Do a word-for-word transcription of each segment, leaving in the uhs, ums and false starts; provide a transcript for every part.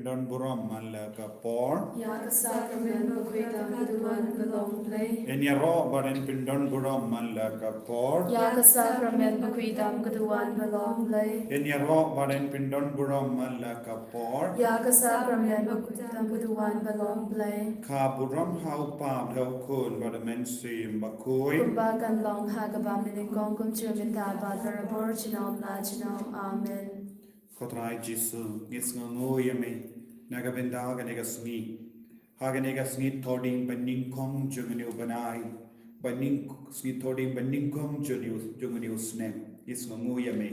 Pyndon burom man la ka por. Ïa ka sakramen bakhuid tam ka duwan ka long Blei. Yn ïaroh bad yn pyndon burom man la ka por. Ïa ka sakramen bakhuid tam ka duwan ka long Blei. Yn ïaroh bad yn pyndon burom man la ka por. Ïa ka sakramen bakhuid tam ka duwan ka long Blei. Ka burom ha u Kpa, ha u Khun bad ha u Mynsiem Bakhuid. Kumba kan long ha kaba mynnyngkong, kumjuh mynta bad barabor, junom la junom. Amen. Ko Trai Jisu, ngi sngewnguh ïa me na ka bynta kane ka sngi. Ha kane ka sngi Thohdieng banyngkong jong une u bnai, banyng-, sngi Thohdieng banyngkong jong une u, jong une u snem, ngi sngewnguh ïa me.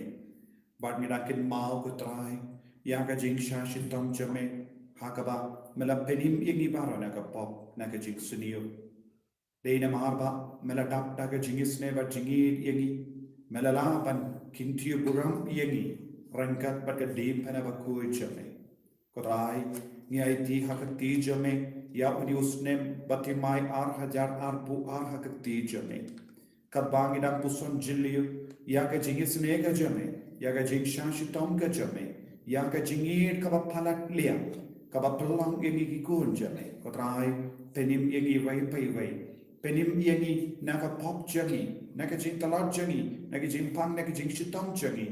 Bad ngi dang kynmaw, ko Trai, ïa ka jingshah shitom jong me, ha kaba me la pynim ïa ngi baroh na ka pop, na ka jingsniew. Dei namar ba me la dap da ka jingisynei bad jingïeit ïa ngi, me la lah ban kyntiew burom ïa ngi ryngkat bad ka diengphna bakhuid jong me. Ko Trai, ngi aiti ha ka kti jong me ïa une u snem ba thymmai ar hajar arphew ar ha ka kti jong me. Katba ngi dang puson jylliew ïa ka jingisynei ka jong me, ïa ka jingshah shitom ka jong me, ïa ka jingïeit kaba palat liang kaba pynlong ïa ngi ki khun jong me. Ko Trai, pynim ïa ngi iwei pa iwei. Pynim ïa ngi na ka pop jong ngi, na ka jingtlot jong ngi, na ka jingpang, na ka jingshitom jong ngi.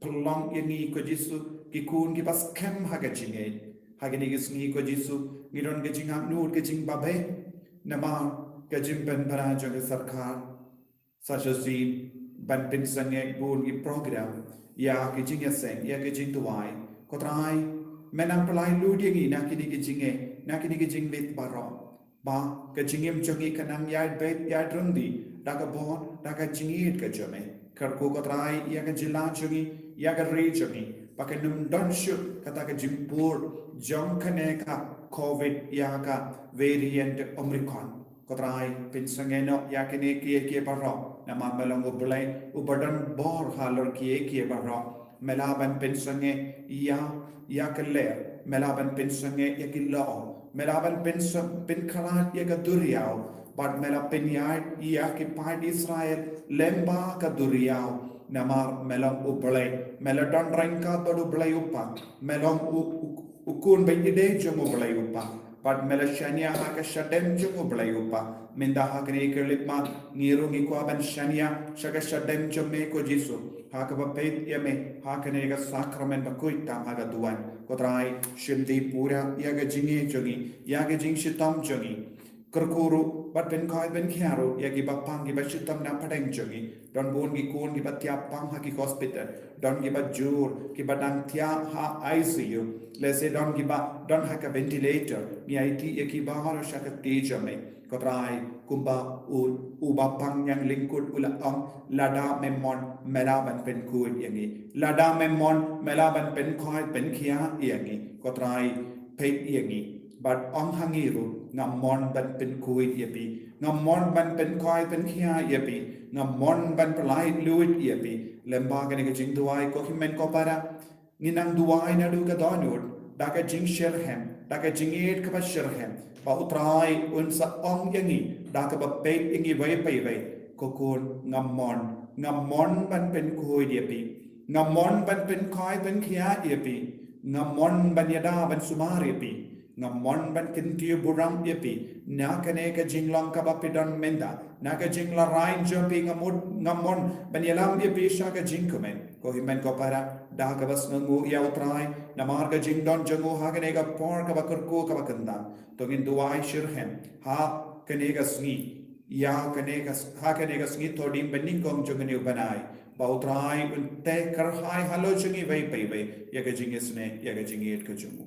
Pynlong ïa ngi, ko Jisu, ki khun kiba skhem ha ka jingngeit. Ha kine ki sngi, ko Jisu, ngi don ka jingangnud, ka jingbabe namar ka jingpynbna jong ka sorkar. Sa shisien ban pynsangeh bun ki program ïa ki jingïaseng, ïa ki jingduwai. Ko Trai, me nang pynlait lut ïa ngi na kine ki jingeh, na kine ki jingmih baroh, ba ka jingim jong ngi kan nang ïaid beit, ïaid ryndih da ka bor, da ka jingïeit ka jong me. Kyrkhu, ko Trai, ïa ka jylla jong ngi, ïa ka ri jong ngi, ba kan ym don shuh kata ka jingpur jong kane ka Covid, ïa ka variant Omicron. Ko Trai, pynsangeh noh ïa kine kiei kiei baroh, namar me long U Blei uba don bor halor kiei kiei baroh. Me lah ban pynsangeh ïa, ïa ka lyer, me lah ban pynsangeh ïa ki lyoh, me lah ban pynsang-, pynkhlad ïa ka duriaw, bad me lah pynïaid ïa ki paid Israel lyngba ka duriaw. Namar me long U Blei, me la don ryngkat bad U Blei U Kpa, me long u, u, u khun ba ïeid jong U Blei U Kpa, bad me la shaniah ha ka shadem jong U Blei U Kpa. Mynta ha kane ka leit ma, ngi ruh ngi kwah ban shaniah sha ka shadem jong me, ko Jisu, ha kaba peit ïa me ha kane ka sakramen bakhuid tam ha ka duwan. Ko Trai, shim dih pura ïa ka jingngeit jong ngi, ïa ka jingshitom jong ngi. Kyrkhu ruh bad pynkhuid pynkhiah ruh ïa kiba pang, kiba shitom na pdeng jong ngi. Don bun ki khun kiba thiah pang ha ki hospital, don kiba jur, kiba dang thiah ha I C U, lehse don kiba don ha ka ventilator. Ngi aiti ïa kiba baroh sha ka kti jong me. Ko Trai, kumba u, uba pang ñianglyngkut u la ong, lada me mon, me lah ban pynkhuid ïa ngi. Lada me mon, me lah ban pynkhuid pynkhiah ïa ngi. Ko Trai, peit ïa ngi bad ong ha ngi ruh, ngam mon ban pynkhuid ïa phi, ngam mon ban pynkhuid pynkhiah ïa phi, ngam mon ban pynlait lut ïa phi. Lyngba kane ka jingduwai, ko hynmen ko para, ngi nang duwai naduh ka dohnud da ka jingshitrhem, da ka jingïeit kaba shitrhem, ba U Trai un sa ong ïa ngi da kaba peit ïa ngi iwei pa iwei, ko khun, ngam mon, ngam mon ban pynkhuid ïa phi, ngam mon ban pynkhuid pynkhiah ïa phi, ngam mon ban ïada ban sumar ïa phi, ngam mon ban kyntiew burom ïa phi na kane ka jinglong kaba phi don mynta, na ka jinglarai jong phi. Ngam mon, ngam mon ban ïalam ïa phi sha ka jingkmen. Ko hynmen ko para, da kaba sngewnguh ïa U Trai namar ka jingdon jong u ha kane ka por kaba kyrkhu kaba kyntang, to ngin duwai shitrhem ha kane ka sngi, ïa kane ka, ha kane ka sngi Thohdieng banyngkong jong une u bnai, ba U Trai un teh kyrhai halor jong ngi iwei pa iwei ïa ka jingisynei, ïa ka jingïeit ka jong u.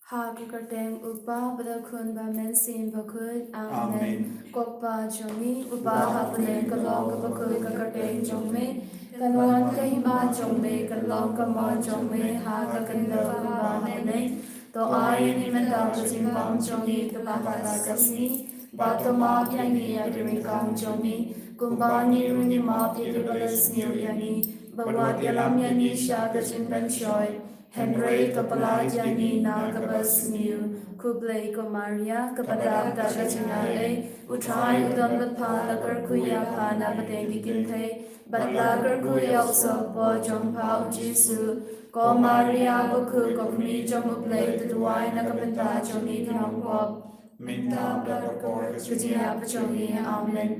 Ha ka kyrteng U Kpa bad U Khun bad U Mynsiem Bakhuid. Amen. Amen. Ko Kpa jong ngi uba ha bneng, ka long kaba khuid ka kyrteng jong me. Kan wan ka hima jong me, kan long ka mon jong me ha ka khyndew kumba ha bneng. To ai ïa ngi mynta ka jingbam jong ngi kaba ha kata ka sngi. Bad to map ïa ngi ïa ki ryngkang jong ngi, kumba ngi ruh ngi map ïa kiba la sniew ïa ngi. Bad wat ïalam ïa ngi sha ka jingpynshoi, hynrei to pyllait ïa ngi na kaba sniew. Khublei ko Maria, kaba dap da ka jingaiei, U Trai u don bad pha, la kyrkhu ïa pha na pdeng ki kynthei, Bad la kyrkhu ïa u sohbor jong pha u Jisu. Ko Maria bakhuid, ko kmie jong u Blei, to duwai na ka bynta jong ngi ki nongpop, mynta bad ha ka por ka jingïap jong ngi. Amen.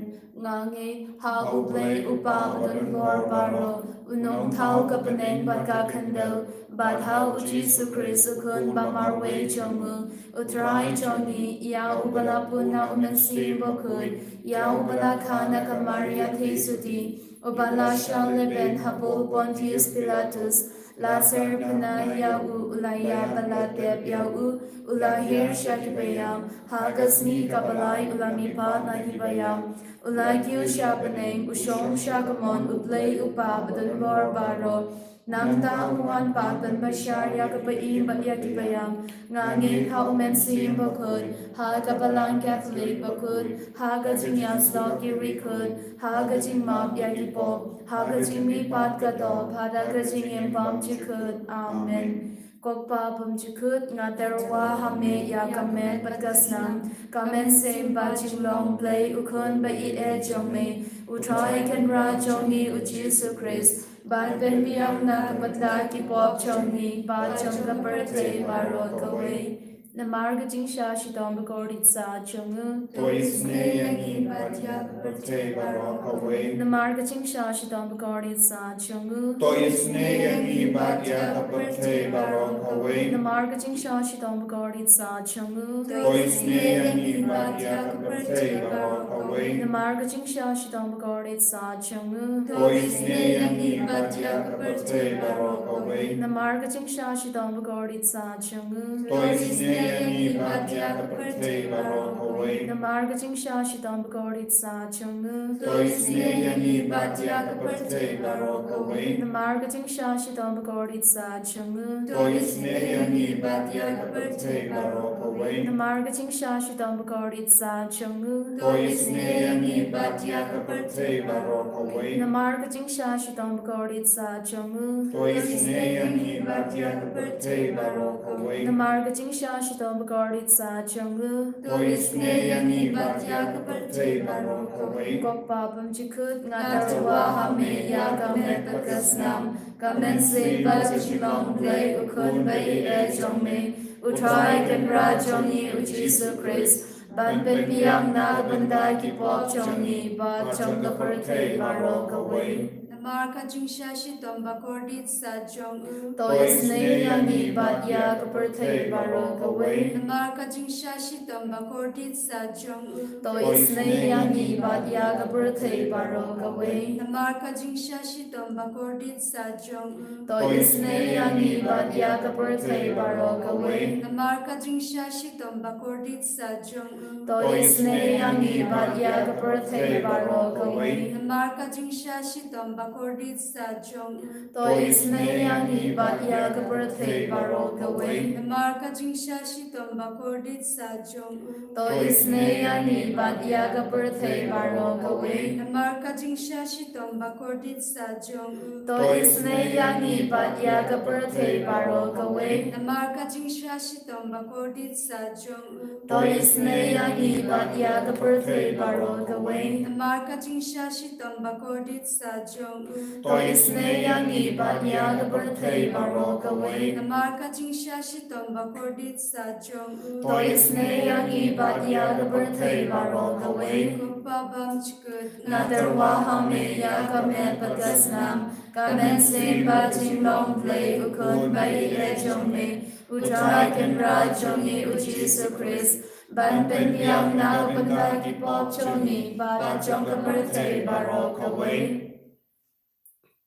Nga ngeit ha u Blei u Kpa badonbor baroh, u nongthaw ka bneng bad ka khyndew, bad ha u Jisu Khrist u Khun ba marwei jong u, u Trai jong ngi, ïa uba la pun na u Mynsiem Bakhuid, ïa uba la kha na ka Maria theisotti, uba la shah lehbeiñ hapoh Pontius Pilatus, la syrphna ïa u, u la ïap bad la tep ïa u, u la hiar sha ki ba ïap, ha ka sngi kaba lai u la mihpat na ki ba ïap, u la kiew sha bneng, u shong sha kamon u Blei u Kpa badonbor baroh. Nangta un wan pat ban bishar ïa ka ba im bad ïa ki ba ïap. Nga ngeit ha u Mynsiem Bakhuid, ha ka Balang Katholik bakhuid, ha ka jingïasyllok ki riewkhuid, ha ka jingmap ïa ki pop, ha ka jingmihpat ka doh, bad ha ka jingim bymjukut. Amen. Ko Kpa bymjukut, nga tyrwa ha me ïa ka met bad ka snam, ka mynsiem bad jinglong Blei u Khun ba ïeit jong me, u Trai Kynrad jong ngi u Jisu Khrist, ban pynbiang na ka bynta ki pop jong ngi bad jong ka pyrthei baroh kawei. Namar ka jingshah shitom bakordit satia jong u, to isynei ïa ngi bad ïa ka pyrthei baroh kawei. Namar ka jingshah shitom bakordit satia jong u, to isynei ïa ngi bad ïa ka pyrthei baroh kawei. Namar ka jingshah shitom bakordit satia jong u, to isynei ïa ngi bad ïa ka pyrthei baroh kawei. Namar ka jingshah shitom bakordit satia jong u, to isynei ïa ngi bad ïa ka pyrthei baroh kawei. Namar ka jingshah shitom bakordit satia jong u, to isynei ïa ngi bad ïa ka pyrthei baroh kawei. Namar ka jingshah shitom bakordit satia jong u, to isynei ïa ngi bad ïa ka pyrthei baroh kawei. Namar ka jingshah shitom bakordit satia jong u, to isynei ïa ngi bad ïa ka pyrthei baroh kawei. Namar ka jingshah shitom bakordit satia jong u, to isynei ïa ngi bad ïa ka pyrthei baroh kawei. Namar ka jingshah shitom bakordit satia jong u, to isynei ïa ngi bad ïa ka pyrthei baroh kawei. Namar ka jingshah shitom bakordit satia jong u, to isynei ïa ngi bad ïa ka pyrthei baroh kawei. Ko Kpa bymjukut, nga tyrwa ha me ïa ka met bad ka snam, ka mynsiem bad ka jinglong Blei u Khun ba ïeit jong me, u Trai Kynrad jong ngi u Jisu Khrist, ban pynbiang na ka bynta ki pop jong ngi bad jong ka pyrthei baroh kawei. Namar ka jingshah shitom bakordit satia jong u, to isynei ïa ngi bad ïa ka pyrthei baroh kawei. Namar ka jingshah shitom bakordit satia jong u, to isynei ïa ngi bad ïa ka pyrthei baroh kawei. Namar ka jingshah shitom bakordit satia jong u, to isynei ïa ngi bad ïa ka pyrthei baroh kawei. Namar ka jingshah shitom bakordit satia jong u, to isynei ïa ngi bad ïa ka pyrthei baroh kawei. Namar ka jingshah shitom bakordit satia jong u, to isynei ïa ngi bad ïa ka pyrthei baroh kawei. Namar ka jingshah shitom bakordit satia jong u, to isynei ïa ngi bad ïa ka pyrthei baroh kawei. Namar ka jingshah shitom bakordit satia jong u, to isynei ïa ngi bad ïa ka pyrthei baroh kawei. Namar ka jingshah shitom bakordit satia jong u, to isynei ïa ngi bad ïa ka pyrthei baroh kawei. Namar ka jingshah shitom bakordit satia jong u, to isynei ïa ngi bad ïa ka pyrthei baroh kawei. Namar ka jingshah shitom bakordit satia jong u, to isynei ïa ngi bad ïa ka pyrthei baroh kawei. Ko Kpa bymjukut, nga tyrwa ha me ïa ka met bad ka snam, ka mynsiem bad jinglong Blei u Khun ba ïeit jong me, u Trai Kynrad jong ngi u Jisu Khrist, ban pynbiang na ka bynta ki pop jong ngi bad jong ka pyrthei baroh kawei.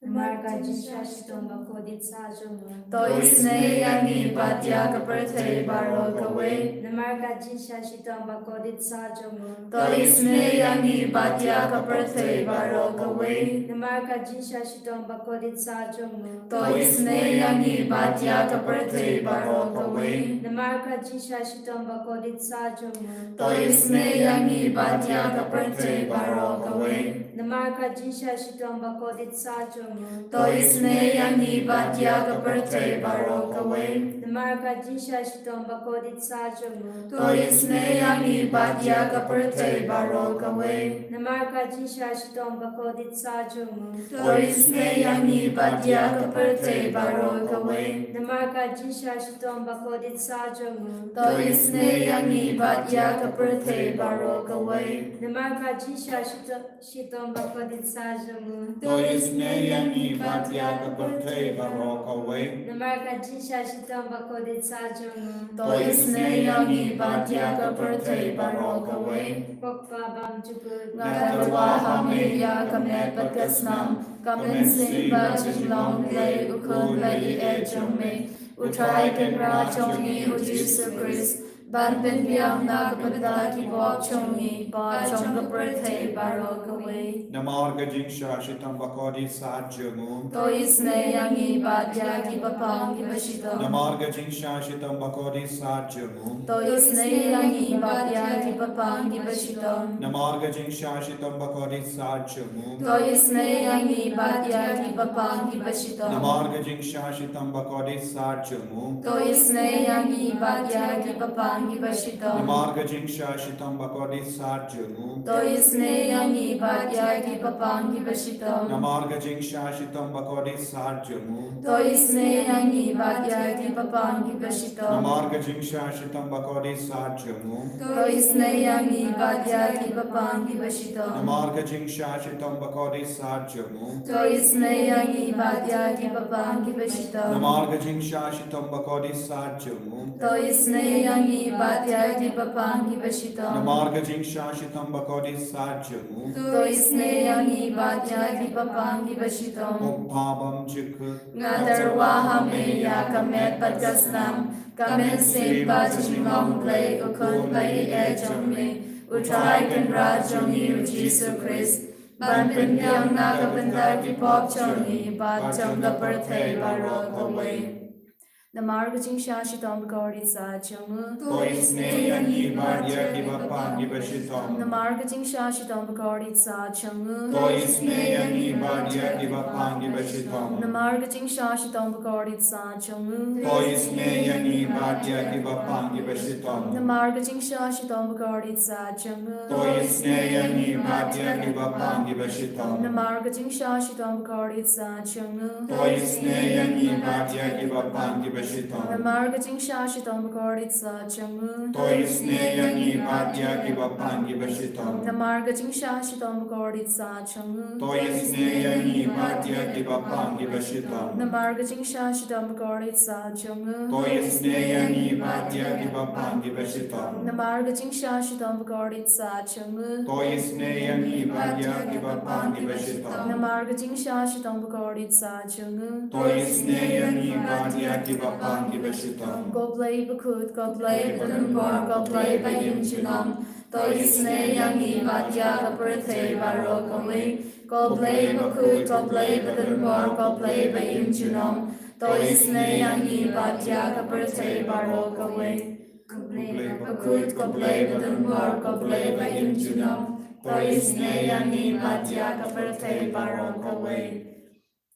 Namar ka jingshah shitom bakordit satia jong u, to isynei ïa ngi bad ïa ka pyrthei baroh kawei. Namar ka jingshah shitom bakordit satia jong u, to isynei ïa ngi bad ïa ka pyrthei baroh kawei. Namar ka jingshah shitom bakordit satia jong u, to isynei ïa ngi bad ïa ka pyrthei baroh kawei. Namar ka jingshah shitom bakordit satia jong u, to isynei ïa ngi bad ïa ka pyrthei baroh kawei. Namar ka jingshah shitom bakordit satia jong u, to isynei ïa ngi bad ïa ka pyrthei baroh kawei. Namar ka jingshah shitom bakordit sah jong u, to isynei ïa ngi bad ïa ka pyrthei baroh kawei. Namar ka jingshah shitom bakordit sah jong u, to isynei ïa ngi bad ïa ka pyrthei baroh kawei. Namar ka jingshah shitom bakordit sah jong u, to isynei ïa ngi bad ïa ka pyrthei baroh kawei. Namar ka jingshah shitom shitom bakordit sah jong u, to isynei ïa ngi bad ïa ka pyrthei baroh kawei. Namar ka jingshah shitom bakordit sah jong u, to isynei ïa ngi bad ïa ka pyrthei baroh kawei. Ko Kpa bymjukut, nga tyrwa ha me ïa ka met bad ka snam, ka mynsiem bad ka jinglong Blei, u Khun ba ïeit jong me, u Trai Kynrad jong ngi u Jisu Khrist, ban pynbiang na ka bynta ki pop jong ngi bad jong ka pyrthei baroh kawei. Namar ka jingshah shitom bakordit sah jong u, to isynei ïa ngi bad ïa kiba pang kiba shitom. Namar ka jingshah shitom bakordit sah jong u, to isynei ïa ngi bad ïa kiba pang kiba shitom. Namar ka jingshah shitom bakordit sah jong u, to isynei ïa ngi bad ïa kiba pang kiba shitom. Namar ka jingshah shitom bakordit sah jong u, to isynei ïa ngi bad ïa kiba pang kiba shitom. Namar ka jingshah shitom bakordit sah jong u, to isynei ïa ngi bad ïa kiba pang kiba shitom. Namar ka jingshah shitom bakordit sah jong u, to isynei ïa ngi bad ïa kiba pang kiba shitom. Namar ka jingshah shitom bakordit sah jong u, to isynei ïa ngi bad ïa kiba pang kiba shitom. Namar ka jingshah shitom bakordit sah jong u, to isynei ïa ngi bad ïa kiba pang kiba shitom. Namar ka jingshah shitom bakordit sah jong u, to isynei ïa ngi bad ïa kiba pang kiba shitom. Namar ka jingshah shitom bakordit sah jong u, to isynei ïa ngi bad ïa kiba pang kiba shitom. Ko Kpa bymjukut, nga tyrwa ha me ïa ka met bad ka snam, ka mynsiem bad ka jinglong Blei, u Khun ba ïeit jong me, u Trai Kynrad jong ngi u Jisu Khrist, ban pynbiang na ka bynta ki pop jong ngi bad jong ka pyrthei baroh kawei. Namar ka jingshah shitom bakordit sah jong u, to isynei ïa ngi bad ïa kiba pang kiba shitom. Namar ka jingshah shitom bakordit sah jong u, to isynei ïa ngi bad ïa kiba pang kiba shitom. Namar ka jingshah shitom bakordit sah jong u, to isynei ïa ngi bad ïa kiba pang kiba shitom. Namar ka jingshah shitom bakordit sah jong u, to isynei ïa ngi bad ïa kiba pang kiba shitom. Namar ka jingshah shitom bakordit sah jong u, to isynei ïa ngi bad ïa kiba pang kiba shitom. Namar ka jingshah shitom bakordit sah jong u, to isynei ïa ngi bad ïa kiba pang kiba shitom. Namar ka jingshah shitom bakordit sah jong u, to isynei ïa ngi bad ïa kiba pang kiba shitom. Namar ka jingshah shitom bakordit sah jong u, to isynei ïa ngi bad ïa kiba pang kiba shitom. Namar ka jingshah shitom bakordit sah jong u, to isynei ïa ngi bad ïa kiba pang kiba shitom. Namar ka jingshah shitom bakordit sah jong u, to isynei ïa ngi bad ïa kiba pang kiba shitom. Ko Blei bakhuid, ko Blei badonbor, ko Blei ba im junom, to isynei ïa ngi bad ïa ka pyrthei baroh kawei. Ko Blei bakhuid, ko Blei badonbor, ko Blei ba im junom, to isynei ïa ngi bad ïa ka pyrthei baroh kawei. Ko Blei bakhuid, ko Blei badonbor, ko Blei ba im junom, to isynei ïa ngi bad ïa ka pyrthei baroh kawei.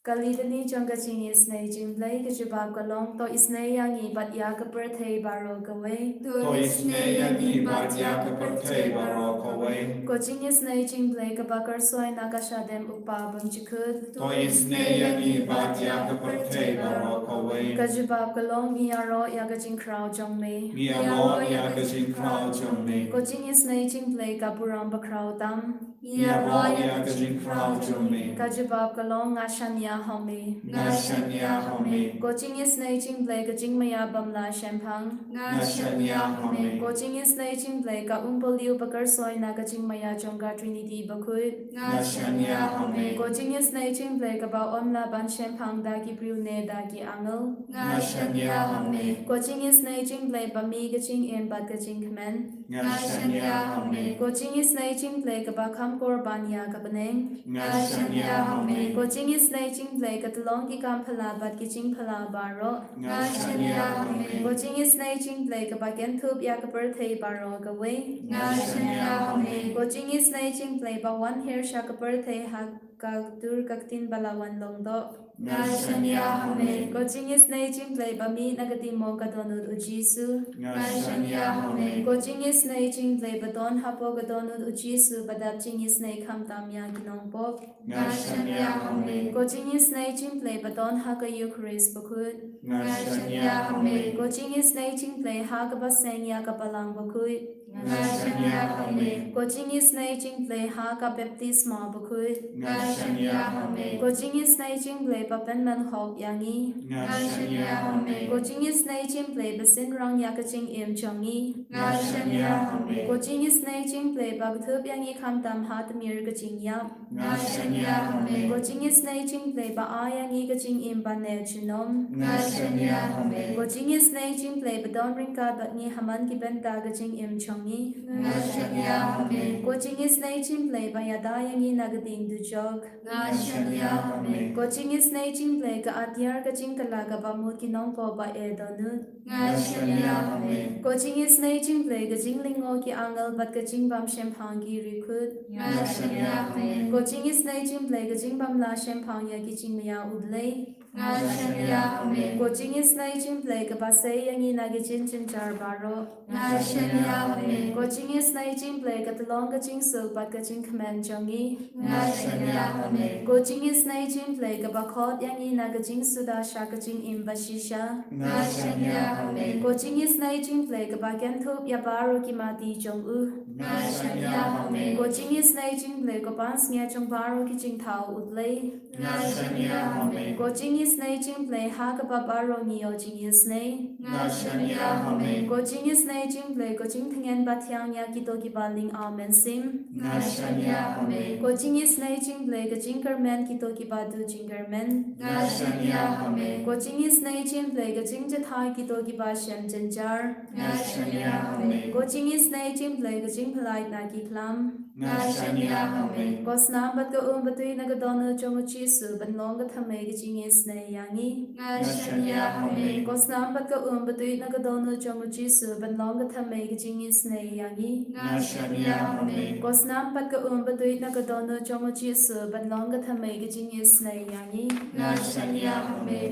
Ka Litany jong ka jingisynei jong U Blei, ka jubab ka long, to isynei ïa ngi bad ïa ka pyrthei baroh kawei. To isynei ïa ngi bad ïa ka pyrthei baroh kawei. Ka jingisynei jong U Blei kaba kyrsoi na ka shadem U Kpa bymjukut. To isynei ïa ngi bad ïa ka pyrthei baroh kawei. Ka jubab ka long, ngi ïaroh ïa ka jingkhraw jong me. Ngi ïaroh ïa ka jingkhraw jong me. Ka jingisynei jong U Blei ka burom bakhraw tam. Ngi ïaroh ïa ka jingkhraw jong me. Ka jubab ka long, nga shaniah ha me. Nga shaniah ha me. Ka jingisynei jong U Blei ka jingmaïa bym lah shemphang. Nga shaniah ha me. Ka jingisynei jong U Blei ka umpohliew ba kyrsoi na ka jingmaïa jong ka Trinity bakhuid. Nga shaniah ha me. Ka jingisynei jong U Blei kaba ym lah ban shemphang da ki briew ne da ki angel. Nga shaniah ha me. Ka jingisynei jong U Blei ba mih ka jingim bad ka jingkmen. Nga shaniah ha me. Ka jingisynei jong U Blei kaba kham kor ban ïa ka bneng. Nga shaniah ha me. Ka jingisynei jong U Blei ka tyllong ki kam phylla bad ki jingphylla baroh. Nga shaniah ha me. Ka jingisynei jong U Blei kaba kynthup ïa ka pyrthei baroh kawei. Nga shaniah ha me. Ka jingisynei jong U Blei ba wan hiar sha ka pyrthei ha ka dur ka ktien ba la wan long doh. Nga shaniah ha me. Ko jingisynei jingblei ba mih na ka timung ka dohnud u Jisu. Nga shaniah ha me. Ko jingisynei jingblei ba don hapoh ka dohnud u Jisu ba dap jingisynei khamtam ïa ki nongpop. Nga shaniah ha me. Ko jingisynei jingblei ba don ha ka Eukharist bakhuid. Nga shaniah ha me. Ko jingisynei jingblei ha kaba seng ïa ka Balang bakhuid. Nga shaniah ha me. Ko jingisynei jingblei ha ka baptisma bakhuid. Nga shaniah ha me. Ko jingisynei jingblei ba pynmynhok ïa ngi. Nga shaniah ha me. Ko jingisynei jingblei ba synrang ïa ka jingim jong ngi. Nga shaniah ha me. Ko jingisynei jingblei ba kdup ïa ngi khamtam ha tmier ka jingïap. Nga shaniah ha me. Ko jingisynei jingblei ba ai ïa ngi ka jingim ba neh junom. Nga shaniah ha me. Ko jingisynei jingblei ba don ryngkat bad ngi ha man ki bynta ka jingim jong ngi. Nga shaniah ha me. Ko jingisynei jingblei ba ïada ïa ngi na ka ding dujok. Nga shaniah ha me. Ko jingisynei jingblei ka atiar ka jingkylla kaba mut ki nongpop ba eh dohnud. Nga shaniah ha me. Ko jingisynei jingblei ka jinglyngngoh ki angel bad ka jingbam shemphang ki riewkhuid. Nga shaniah ha me. Ko jingisynei jingblei ka jingbam la shemphang ïa ki jingmaïa U Blei. Nga shaniah ha me. Ko jingisynei jingblei kaba sei ïa ngi na ki jingjynjar baroh. Nga shaniah ha me. Ko jingisynei jingblei ka tyllong ka jingsuk bad ka jingkmen jong ngi. Nga shaniah ha me. Ko jingisynei jingblei kaba khot ïa ngi na ka jingsuda sha ka jingim ba shisha. Nga shaniah ha me. Ko jingisynei jingblei kaba kynthup ïa baroh ki mati jong u. Nga shaniah ha me. Ko jingisynei jingblei ko pansngiat jong baroh ki jingthaw U Blei. Nga shaniah ha me. Ko jingisynei jingblei ha kaba baroh ngi ïoh jingisynei. Nga shaniah ha me. Ko jingisynei jingblei ko jingtngen bathiang ïa kito kiba lyngkhuh mynsiem. Nga shaniah ha me. Ko jingisynei jingblei ka jingkyrmen kito kiba duh jingkyrmen. Nga shaniah ha me. Ko jingisynei jingblei ka jingjahthait kito kiba shem jynjar. Nga shaniah ha me. Ko jingisynei jingblei ka jingpyllait na ki khlam. Nga shaniah ha me. Ko snam bad ka um ba tuid na ka dohnud jong u Jisu ban long ka thymmei ka jingisynei ïa ngi. Nga shaniah ha me. Ko snam bad ka um ba tuid na ka dohnud jong u Jisu ban long ka thymmei ka jingisynei ïa ngi. Nga shaniah ha me. Ko snam bad ka um ba tuid na ka dohnud jong u Jisu ban long ka thymmei ka jingisynei ïa ngi. Nga shaniah ha me.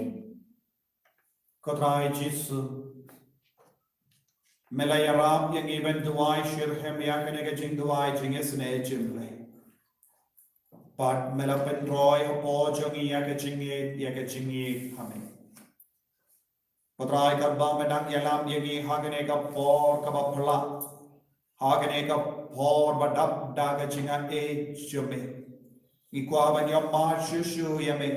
Ko Trai Jisu, me la ïarap ïa ngi ban duwai shitrhem ïa kane ka jingduwai jingisynei jingblei. Bad me la pynroi hapoh jong ngi ïa ka jingïeit, ïa ka jingïeit ha me. Ko Trai, katba me dang ïalam ïa ngi ha kane ka por kaba phylla, ha kane ka por ba dap da ka jingaiei jong me, ngi kwah ban ïa mad shuh shuh ïa me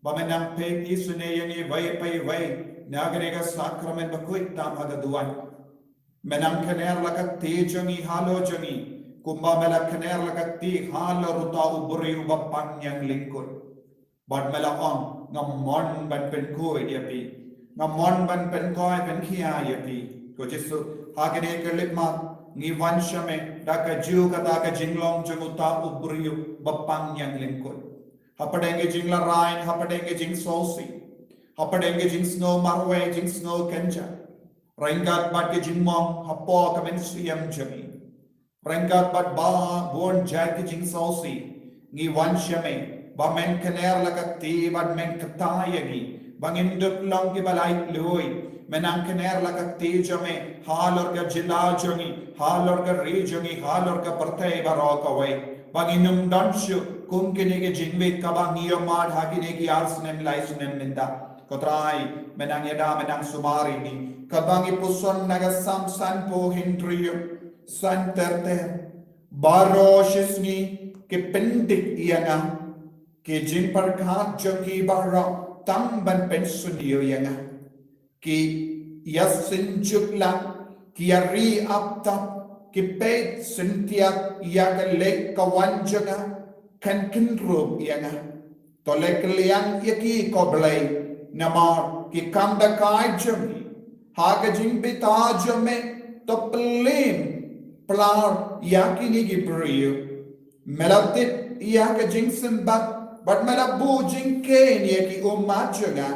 ba me nang peit isynei ïa ngi iwei pa iwei na kane ka sakramen bakhuid tam ha ka duwan. Me nang kner la ka kti jong ngi halor jong ngi kumba me la kner la ka kti halor uta u briew uba pang ïa lyngkut. Bad me la ong, nga mon ban pynkhuid ïa phi. Nga mon ban pynkoit pynkhia ïa phi. Ko Jisu, ha kane ka lipmat ngi wan sha me da kajuh kata ka jinglong jong uta u briew ba pang ïa lyngkut. Hapdeng ka jinglarai, hapdeng ka jingsngewsih, hapdeng ka jingsngew marwei, jingsngew kynjah, ryngkat bad ka jingmong hapoh ka mynsiem jong ngi. Ryngkat bad ba bun jait ki jingsngewsih, ngi wan sha me ba men kner la ka kti bad men kta ïa ngi ba ngin dup long kiba laitluid. Men nang kner la ka kti jong me halor ka jylla jong ngi, halor ka ri jong ngi, halor ka pyrthei baroh kawei, ba ngin ym don shuh kum kine ki jingmut kaba ngi ïoh mad ha kine ki ar snem lai snem mynta. Ko Trai, men nang ïada, men nang sumar ïa ngi. Kaba ngi puson na ka Salm sanphew hynriew, san ter ter. Baroh shisngi ki pyndik ïa nga, ki jingpyrkhat jong ki baroh tang ban pynsniew ïa nga. Ki ïasynjuk lang, ki ïari ap tap, ki peit syntiat ïa ka leit ka wan jong nga, kan kynrum ïa nga. To leh kylliang ïa ki ko Blei, namar ki kam da kai jong ngi. Ha ka jingbitar jong me, to plie plar ïa kine ki briew. Me la tip ïa ka jingsymbat bad me la buh jingkheiñ ïa ki ummat jong nga.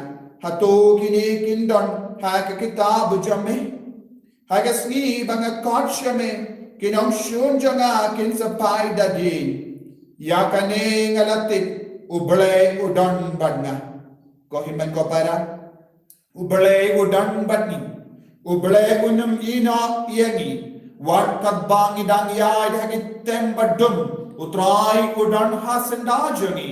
Hato kine kin don ha ka kitab jong me? Ha ka sngi ba nga khot sha me, ki nongshun jong nga kin sa phai da dien. Ïa kane nga la tip, U Blei u don bad nga. Ko hynmen ko para, U Blei u don bad ngi. U Blei un ym ïehnoh ïa ngi. Wat katba ngi dang ïaid ha ki tem ba dum, U Trai u don ha syndah jong ngi.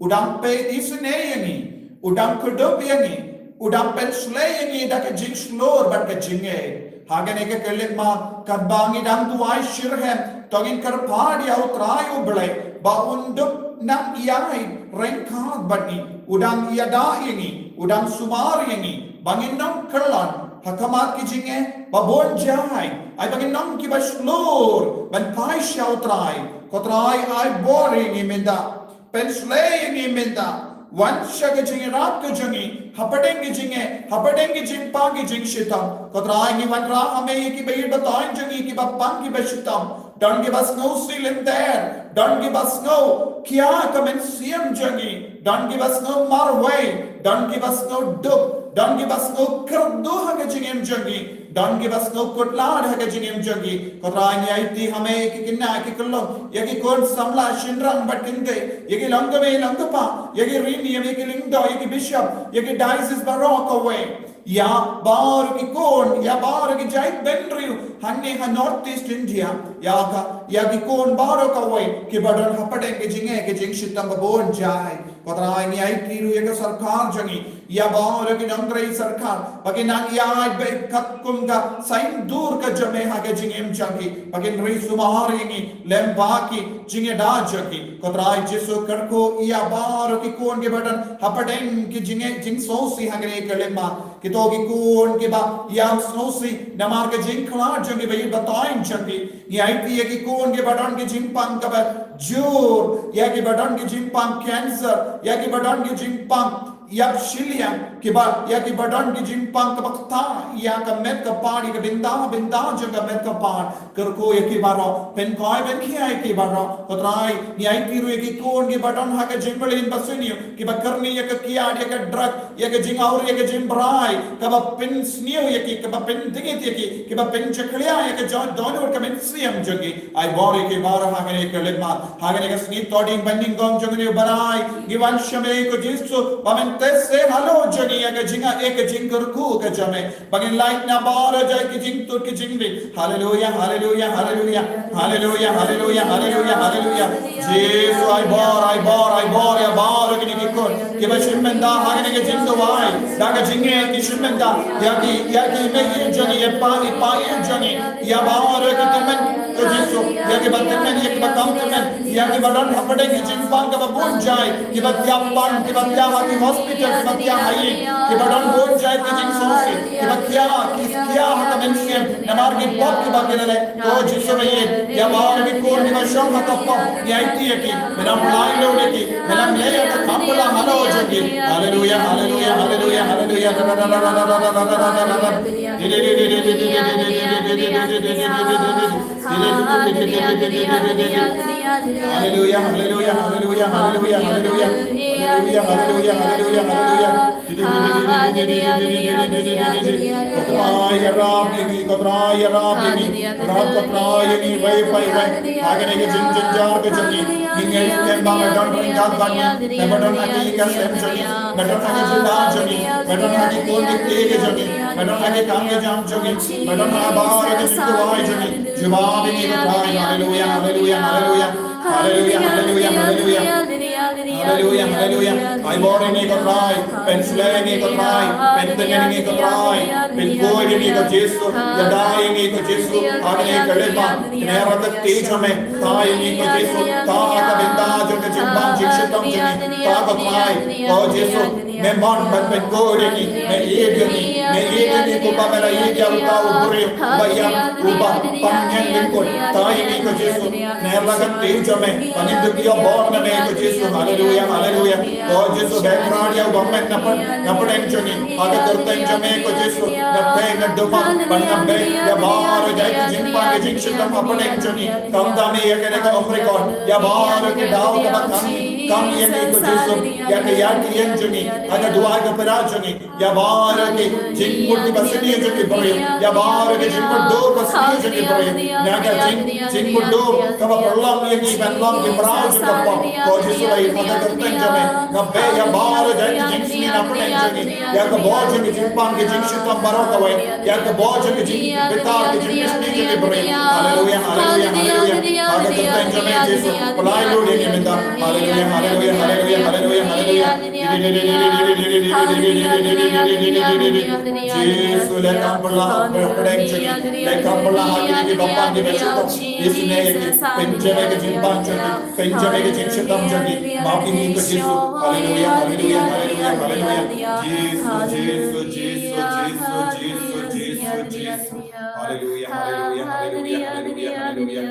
U dang peit isynei ïa ngi. U dang kdup ïa ngi. U dang pynshlei ïa ngi da ka jingshlur bad ka jingngeit. Ha kane ka khyllipmat, katba ngi dang duwai shitrhem, to ngin kyrpad ïa U Trai U Blei ba un dup nang ïaid ryngkat bad ngi. U dang ïada ïa ngi, u dang sumar ïa ngi ba ngin ym kyllon ha khmat ki jingeh ba bun jait. Ai ba ngin long kiba shlur ban phai sha U Trai. Ko Trai, ai bor ïa ngi mynta. Pynshlei ïa ngi mynta. Wan sha ka jingïarap ka jong ngi hapdeng ki jingeh, hapdeng ki jingpang ki jingshitom. Ko Trai, ngi wanrah ha me ïa kiba ïeit ba thoiñ jong ngi, kiba pang kiba shitom. Don kiba sngew shlei lynter, don kiba sngew khia ka mynsiem jong ngi, don kiba sngew marwei, don kiba sngew duk, don kiba sngew kyrduh ha ka jingim jong ngi, don kiba sngew kut lad ha ka jingim jong ngi. Ko Trai, ngi aiti ha me ïa ki khynnah ki khyllung, ïa ki khun samla shynrang bad kynthei, ïa ki longkmie longkpa, ïa ki rynïeng, ïa ki lyngdoh, ïa ki bishop, ïa ki diocese baroh kawei. Ïa baroh ki khun, ïa baroh ki jaitbynriew hangne ha North East India. Ïa ka, ïa ki khun baroh kawei kiba don hapdeng ki jingeh ki jingshitom ba bun jait. Ko Trai, ngi aiti ruh ïa ka sorkar jong ngi, ïa baroh ki nongtrei sorkar, ba kin nang ïaid beit katkum ka saiñdur ka jong me ha ka jingim jong ki, ba kin ri sumar ïa ngi lem bad ki jingïada jong ki. Ko Trai Jisu, kyrkhu ïa baroh ki khun kiba don hapdeng ki jingeh jingsngewsih ha kane ka khyllipmat. Kito ki khun kiba ïam sngewsih namar ka jingkhlad jong kiba ïeit ba thoiñ jong ki. Ngi aiti ïa ki khun kiba don ki jingpang kaba jur, ïa kiba don ki jingpang cancer, ïa kiba don ki jingpang ïap shiliang, kiba, ïa kiba don ki jingpang kaba ktah ïa ka met ka phad, ïa ka bynta bynta jong ka met ka phad. Kyrkhu ïa ki baroh, pynkhuid pynkhia ïa ki baroh. Ko Trai, ngi aiti ruh ïa ki khun kiba don ha ka jingmlien basniew, kiba kyrni ïa ka kiad, ïa ka drug, ïa ka jingawria, ïa ka jingbrai, kaba pynsniew ïa ki, kaba pyndngit ïa ki, kiba pynjakhlia ïa ka jingdonkam mynsiem jong ki. Ai bor ïa ki baroh ha kane ka khyllipmat, ha kane ka sngi Thohdieng ba nyngkong jong une u bnai. Ngi wan sha me ko Jisu, ba men test halor jong ngi ïa ka jingaiei ka jingkyrkhu ka jong me. Ba ngin lait na baroh jait ki jingtut ki jingbieit. Haleluya, haleluya, haleluya. Haleluya, haleluya, haleluya, haleluya. Jisu, ai bor, ai bor, ai bor ïa baroh kine ki khun kiba shim bynta ha kane ka jingduwai. Da ka jingngeit ki shim bynta ïa ki, ïa ki mei ïeit jong ngi, ïa pa, ïa pa ïeit jong ngi, ïa baroh ki tymmen, ko Jisu, ïa kiba tymmen, ïa kiba kam tymmen, ïa kiba don hapdeng ki jingpang kaba bun jait, kiba thiah pang, kiba thiah ha ki hospital, kiba thiah ha ïing, kiba don bun jait ki jingsngewsih, kiba thiah, ki thiah ha ka mynsiem namar ki pop kiba ki la leh. Ko Jisu ba ïeit, ïa baroh ki khun kiba shong ha ka pop, ngi aiti ïa ki, me nym lait lut ïa ki, me nym leh ïa ka kam pula halor jong ki. Haleluya, haleluya, haleluya, haleluya. Haleluya, haleluya, haleluya, haleluya, haleluya. Haleluya, haleluya, haleluya, haleluya, haleluya. Ko Trai ïarap ïa ngi, ko Trai ïarap ïa ngi. Ko Trai ïarap, ko Trai ïa ngi, wei pa wei. Ha kane ka jingjynjar ka jong ngi, ngi ngeit skhem ba me don ryngkat bad ngi. Me ba don ha ka ïing ka sem jong ngi, me don ha ka jingïada jong ngi, me don ha ki khun ki kti ka jong ngi, me don ha ki kam ki jam jong ngi, me don ha baroh ki jingduwai jong ngi. Jubab ïa ngi ko Trai. Haleluya, haleluya, haleluya. Haleluya, haleluya, haleluya. Haleluya, haleluya. Ai bor ïa ngi ko Trai. Pynshlei ïa ngi ko Trai. Pyntngen ïa ngi ko Trai. Pynkhuid ïa ngi ko Jisu. Ïada ïa ngi ko Jisu. Ha kane ka khyllipmat, kane ka kti jong me. Tah ïa ngi ko Jisu. Tah ha ka bynta jong ka jingpang jingshitom jong ngi. Tah ko Trai. Ko Jisu. Me mon ban pynkhuid ïa ngi, me ïeit ïa ngi, me ïeit ïa ngi kumba me la ïeit ïa uta u briew uba ïap, uba pang ñianglyngkut. Tah ïa ngi ko Jisu, kane la ka kti jong me, ba ngin dup ïoh bor na me ko Jisu. Haleluya, haleluya. Ko Jisu, Bakhraw ïa uba met na pdeng, na pdeng jong ngi, ha ka kyrteng jong me ko Jisu, nga theh nga duwai ban nga beh ïa baroh jait ki jingpang ki jingshitom ha pdeng jong ngi. Khamtam ïa kane ka Omicron, ïa baroh ki daw kaba khang ngi. Kam ïa ngi ko Jisu, ïa ka ïaid ka ïeng jong ngi, ha ka duwai ka para jong ngi, ïa baroh ki jingmut kiba sniew jong ki briew, ïa baroh ki jingmutdur ba sniew jong ki briew, na ka jing, jingmutdur kaba pynlong ïa ngi ban long ki mraw jong ka pop, ko Jisu ba ïa ka kyrteng jong me, nga beh ïa baroh ki jingsniew na pdeng jong ngi, ïa ka bor jong ki jingpang ki jingshitom baroh kawei, ïa ka bor jong ki jingbitar ki jingpynsniew jong ki briew. Haleluya, haleluya, haleluya. Ha ka kyrteng jong me Jisu, pynlait lut ïa ngi mynta. Haleluya, haleluya, haleluya, haleluya, haleluya. Jisu, leh kam pynlah ha pdeng jong ngi, leh kam pynlah ha kine kiba pang kiba shitom. Jisu, ne ïa ki, pynjem ïa ki jingpang jong ngi, pynjem ïa ki jingshitom jong ngi. Map ïa ngi ko Jisu. Haleluya, haleluya, haleluya, haleluya. Jisu, Jisu, Jisu, Jisu, Jisu, Jisu, Jisu. Haleluya, haleluya, haleluya, haleluya, haleluya.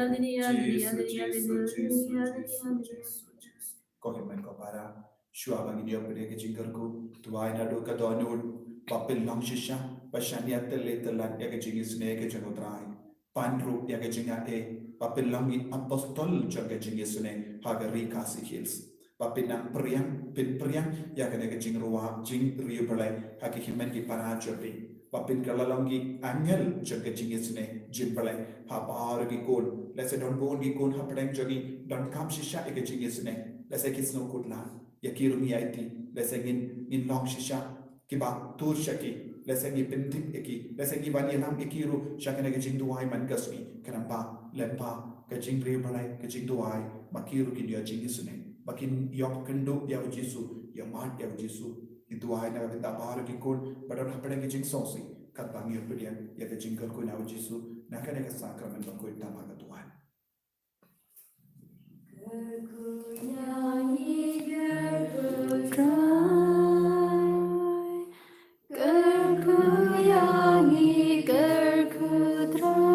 Jisu, Jisu, Jisu, Jisu, Jisu, Jisu. Ko hynmen ko para, shuwa ba ngin ïoh pdiang ka jingkyrkhu, duwai naduh ka dohnud, ba pynlong shisha ba shaniah tyllai tyllan ïa ka jingisynei ka jong U Trai. Pan ruh ïa ka jingaiei ba pynlong ngi apostol jong ka jingisynei ha ka ri Khasi Hills. Ba pynang pyrshang, pynpyrshang ïa kane ka jingrwai, jingriewblei ha ki hynmen ki para jong phi. Ba pynkylla long ki angel jong ka jingisynei jingblei ha baroh ki khun. Lehse don bun ki khun hapdeng jong ngi donkam shisha ïa ka jingisynei. Lehse ki sngewkhuslai, ïa ki ruh ngi aiti. Lehse ngin, ngin long shisha kiba tur sha ki, lehse ngi pyntip ïa ki, lehse ngi ban ïalam ïa ki ruh sha kane ka jingduwai man ka sngi, khnang ba lem bad ka jingriewblei, ka jingduwai, ba ki ruh kin ïoh jingisynei, ba kin ïoh kynduh ïa U Jisu, ïoh mad ïa U Jisu. Ngi duwai na ka bynta baroh ki khun ba don hapdeng ka jingsngewsih, katba ngi ïoh pdiang ïa ka jingkyrkhu na U Jisu na kane ka sakramen bakhuid tam ha ka duwai. Kyrkhu ïa ngi, kyrkhu Trai. Kyrkhu ïa ngi, kyrkhu Trai.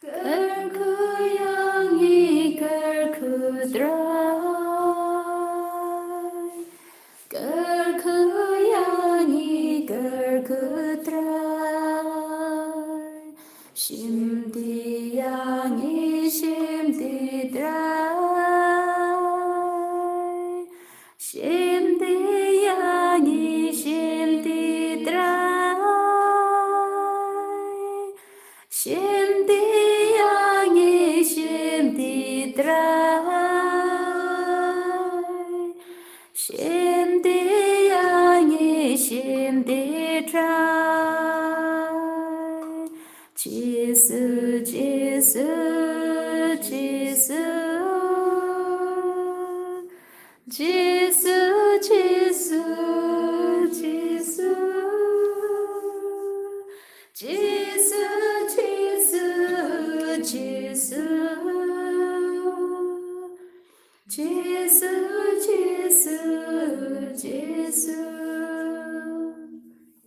Kyrkhu ïa ngi, kyrkhu Trai. Kyrkhu ïa ngi, kyrkhu Trai. Shimti ïa ngi, shimti Trai. Shimti ïa ngi, shimti Trai. Shimti ïa ngi, shimti Trai. Shimti ïa ngi, shimti Trai. Jisu, Jisu, Jisu. Jisu, Jisu, Jisu. Jisu, Jisu, Jisu. Jisu, Jisu, Jisu.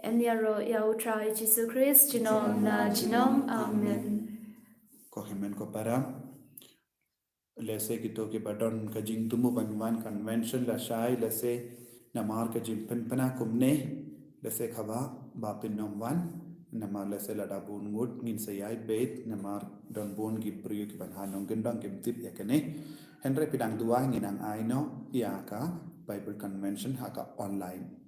Em ïaroh ïa U Trai Jisu Khrist junom la junom. Amen. Ko hynmen ko para, lehse kito kiba don ka jingthmu ban wan convention lashai, lehse namar ka jingpynpna kumne, lehse kaba, ba pynnym wan, namar lehse lada bun ngut ngin sa ïai beit, namar don bun ki briew kiban ha nongkyndong kim tip ïa kane. Hynrei phi dang duwai, ngin nang ai noh ïa ka Bible convention ha ka online.